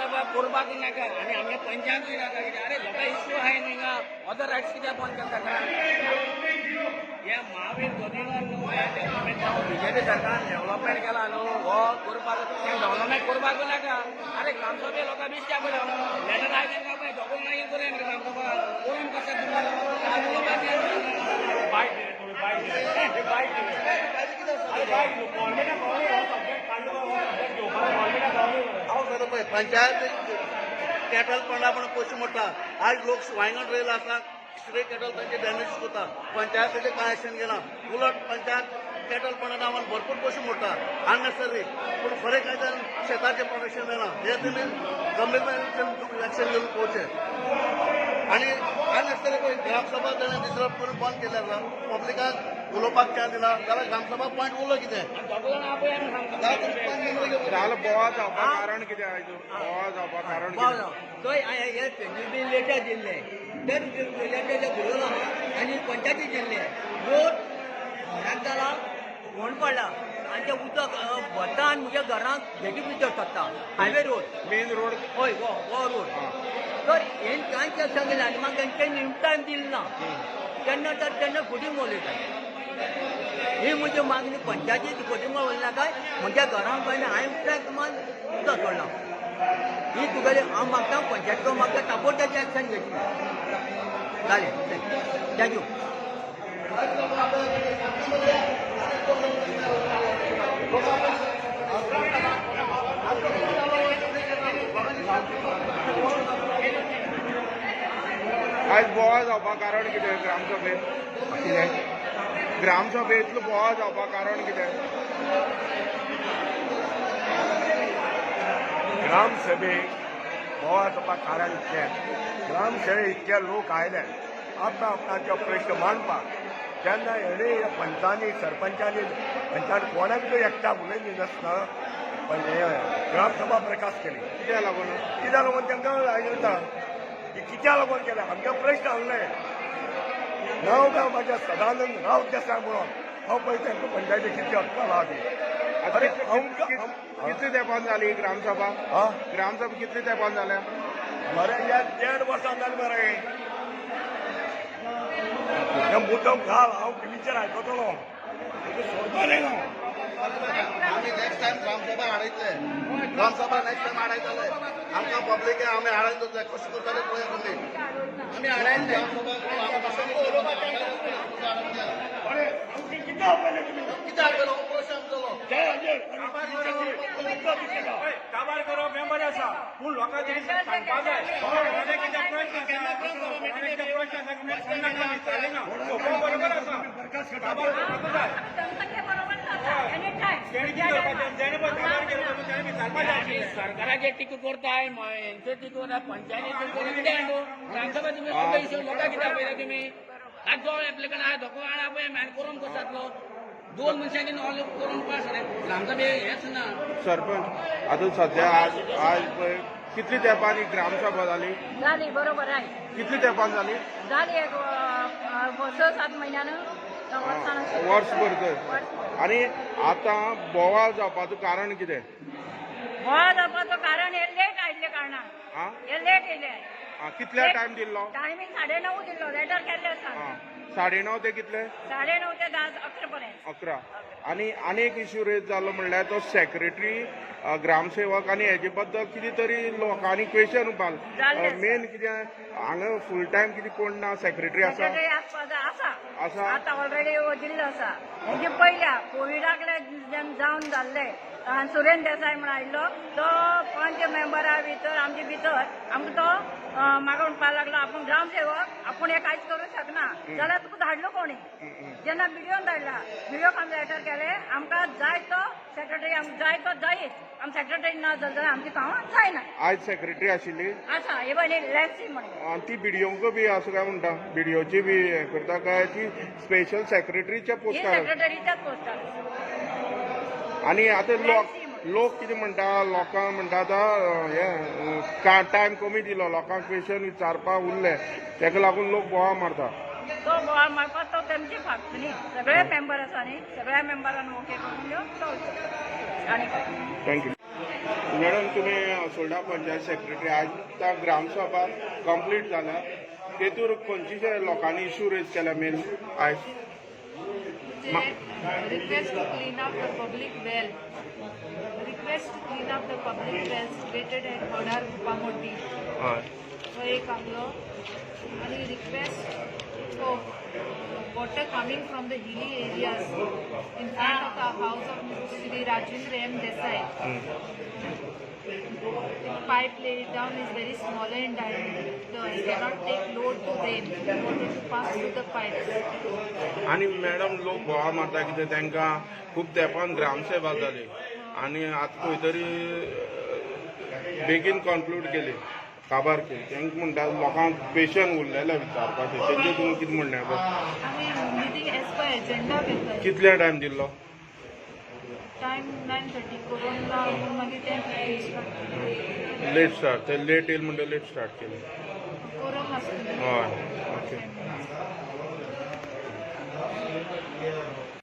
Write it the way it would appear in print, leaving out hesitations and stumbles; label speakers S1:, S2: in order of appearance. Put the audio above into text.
S1: ग्रामसभा करपाक नाका आनी आमगे पंचायतूय नाका. कित्याक अरे लोकां इश्यू आहाय न्हू हिंगा, अदर रायट्स कित्याक बंद केला सरकारान? हे महावीर जोदिनो न्हू, हे डेव्हलपमेंट बीजेपी सरकारान डेव्हलपमेंट केला न्हू, हो करपाक, डेव्हलपमेंट करपाक नाका. अरे ग्रामसभे लोकां बेश्टे पळय लेटर आयले काय पळय दोगून मागीर करूया मरे. ग्रामसभा करून कशें तुमी
S2: बायट दिले तुम्ही, बायट दिले, बायट दिले. अरे बायट गव्हर्मेंटाक कळोनी हो सब्जेक्ट काडलो, हो सब्जेक्ट घेवपाक गव्हर्मेंटाक कळोनी.
S3: हांव सांगता पळय, पंचायत कॅटल पंडा म्हणून पयशे मोडटा. आज लोक वायंगण रोयला आसा, स्ट्रे कॅटल तांचे डॅमेज करता. पंचायतीचे कांय एक्शन घेना. उलट पंचायत कॅटल पंडा नांवान भरपूर पयशे मोडटा अननेसरी, पूण खरें काय तर शेताचें प्रोटेक्शन जायना. हे तुमी गंभीरपणान एक्शन घेवन पळोवचें. आनी अननेसरी पळय ग्रामसभा ताणें डिस्टर्ब करून बंद केले आसा. पब्लिकाक उलोवपाक चान्स दिना जाल्यार ग्रामसभा पॉयंट उरलो कितें?
S1: दोग जाणां आपय आमी सांगता.
S3: जाल्यार तुमी पंच मेंबर घेवपाक.
S4: जालो बोवाळ जावपाक कारण कितें आयज? बोवाळ जावपाक कारण कितें?
S5: थंय हे बी लेटर दिल्ले, ते लेटर भरून आहा आनी पंचायती दिल्ले. रोड घराक जाला, फोंड पडला आनी तें उदक भरता आनी म्हज्या घरांत भेटी भितर सरता. Highway road.
S4: Main road.
S5: हय, हो हो रोड. तर हें कांयच सांगलें आनी म्हाका तेंच्यांनी टायम दिलो ना तेन्ना, तर तेन्ना फुडें उलयता. ही म्हजी मागणी, पंचायती फटी उरना काय म्हज्या घरांत पळय हांवें ट्रॅक मान उदक सोडलां. ही तुगेली हांव मागता, पंचायत मागता, ताबडतोब एक्शन घेतली. जालें, thank you.
S4: आयज बोवाळ जावपाक कारण कितें ग्रामसभेत? कितें ग्रामसभेंतलो बोवाळ जावपाक कारण कितें?
S2: ग्रामसभेक बोवाळ जावपाक कारण इतलें, ग्रामसभे इतके लोक आयले आपणा आपणाचे प्रश्न मांडपाक, तेन्ना हेणे पंचांनी, सरपंचांनी, पंचान कोणाक एकट्याक उलयली नासतना पण हे ग्रामसभा बरखास्त केली.
S4: कित्याक लागून?
S2: कित्याक लागून तांकां येता की कित्याक लागून केलें. आमगे प्रश्न आहले, नांव काय म्हाजें सदानंद रावत देसाय म्हणून. हांव पळय तांकां पंचायती कितली अक्कल आहा ती. अरे आमकां
S4: कितले तेंपान जाली ग्रामसभा?
S2: हा.
S4: ग्रामसभा कितले तेंपान जाल्या?
S2: मरे, ह्या 1.5 वर्सां जालीं मरे. हे मुद्दम घाल, हांव टिवीचेर आयकतलो, सोडपाक हांव.
S3: आमी नेक्स्ट टायम ग्रामसभा हाडयतले. ग्रामसभा नेक्स्ट टायम हाडयतले. आमकां पब्लीक आमी हाडायन दवरतले. कशें करतले पळया तुमी. आमी हाडायन ग्रामसभा.
S2: अरे आमकां कितें आपयलें तुमी?
S3: कितें आपयलो? हो प्रश्न आमचो.
S6: काबार करप मेंबर आसा, पूण लोकांक सांगपा जाय कोणाक कितें प्रश्न आसा, कोणाक कितें प्रश्न आसा, कोणाक विचारलें ना. बरोबर आसा, काबार करपाकूच जाय.
S7: जनसंख्या बरोबर जाता एनी टायम.
S6: तेणी कितें करपाचें? जेणे पळय काबार केलो तेणे विचारपा जाय आशिल्लें.
S1: सरकाराचे टिकू करताय, हेंचे टिकू करताय, पंचायतीचे टिकू करताय. कितें न्हू ग्रामसभा तुमी सगळे इश्यू लोकांक कित्याक पळयता तुमी? आज जो एप्लिकंट आहा धोको हाडा पळय मॅन करून कसो जातलो? दोन मनशांनी ऑल करून पास ग्रामसभे हेच ना.
S4: सरपंच, आतां सद्या आज आज पळय कितले तेंपान ही ग्रामसभा जाली?
S7: झाली, बरोबर आहे.
S4: कितले तेंपान जाली?
S7: झाली एक 6-7 महिन्यानं, वर्सान.
S4: वर्सभर तर. आनी आतां बोवाळ जावपाचो कारण कितें?
S7: बोवाळ जावपाचो कारण हे लेट आयिल्ले कारणान.
S4: आं.
S7: हे लेट येयले.
S4: आं, कितले टायम दिल्लो?
S7: टायमींग 9:30 दिल्लो, लेटर केल्ले आसा.
S4: आं, 9:30 ते कितले?
S7: 9:30 ते 10, 11 पर्यंत.
S4: 11. आनी आनी एक इश्यू रेज जालो म्हणल्यार तो सेक्रेटरी, ग्रामसेवक आनी हेजे बद्दल कितें तरी लोकांनी क्वेश्चन
S7: जाल्लें आसा.
S4: मेन कितें, हांगा फूल टायम कितें कोण ना, सेक्रेटरी आसा?
S7: सेक्रेटरी आसपा आसा.
S4: आसा?
S7: आतां ऑलरेडी दिल्लो आसा. हेजे पयल्या कोविडाक जावन जाल्ले आनी सुरेन देसाय म्हण आयिल्लो तो पंच मेंबरा भितर, आमचे भितर आमकां तो म्हाका म्हणपाक लागलो, आपूण ग्रामसेवक, आपूण हें कांयच करूंक शकना, जाल्यार तुका धाडलो कोणी? जेन्ना बिडिओन धाडला, बिडिओक आमी लेटर केले, आमकां जाय तो सेक्रेटरी, आमकां जाय तो जायच. आम सेक्रेटरी ना जाल्यार आमचें काम जायना.
S4: आयज सेक्रेटरी आशिल्ली?
S7: आसा, हे पळय लॅन्सी म्हणून.
S4: आनी ती बिडिओंक बी आसा काय म्हणटा, बिडिओची बी हें करता काय ती स्पेशल सेक्रेटरीच्या
S7: ही
S4: पोस्टार?
S7: सेक्रेटरीच्याच पोस्टार.
S4: आनी आतां लोक लोक कितें म्हणटा, लोकांक म्हणटा आतां हे टायम कमी दिलो, लोकांक क्वेश्चन विचारपाक उरले, तेका लागून लोक बोवाळ मारता.
S7: तो बोवाळ मारपाक तो तेमची फाट न्ही, सगळे मेंबर आसा न्ही, सगळ्या मेंबरान ओके करून दिवन तो आनी काय.
S4: Thank you. मॅडम, तुमी असोल्डा पंचायत सेक्रेटरी. आज त्या ग्रामसभा कंप्लीट जाल्या, तेतूर खंयचे लोकांनी इशू रेज केल्या मेन आयज?
S8: Request to clean up the public well, request to clean up the public wells situated at Hodar Kupamoti.
S4: हय.
S8: हो एक आसलो आनी request of water coming from the hilly areas in front of the house of Shri Rajendra M Desai. The pipe laid down is very small in diameter. It cannot take load to rain, water to pass through the pipes.
S4: आनी madam, लोक बोवाळ मारता कितें, तांकां खूब तेंपान ग्रामसभा जाली आनी आतां खंय तरी बेगीन कॉन्क्लूड केली, काबार केली. तांकां म्हणटा लोकांक पेशन उरलेलें विचारपाचें, तेंचें तुमी कितें म्हणणें आसा?
S8: आमी मिटींग एज पर एजेंडा घेतले.
S4: कितले टायम दिल्लो?
S8: टायम 9:30 करून ना, मागीर 10:50 स्टार्ट केलें.
S4: लेट स्टार्ट, ते लेट येयल म्हणटा, लेट स्टार्ट केलें.
S8: कोरम आसतलें.
S4: हय, ओके.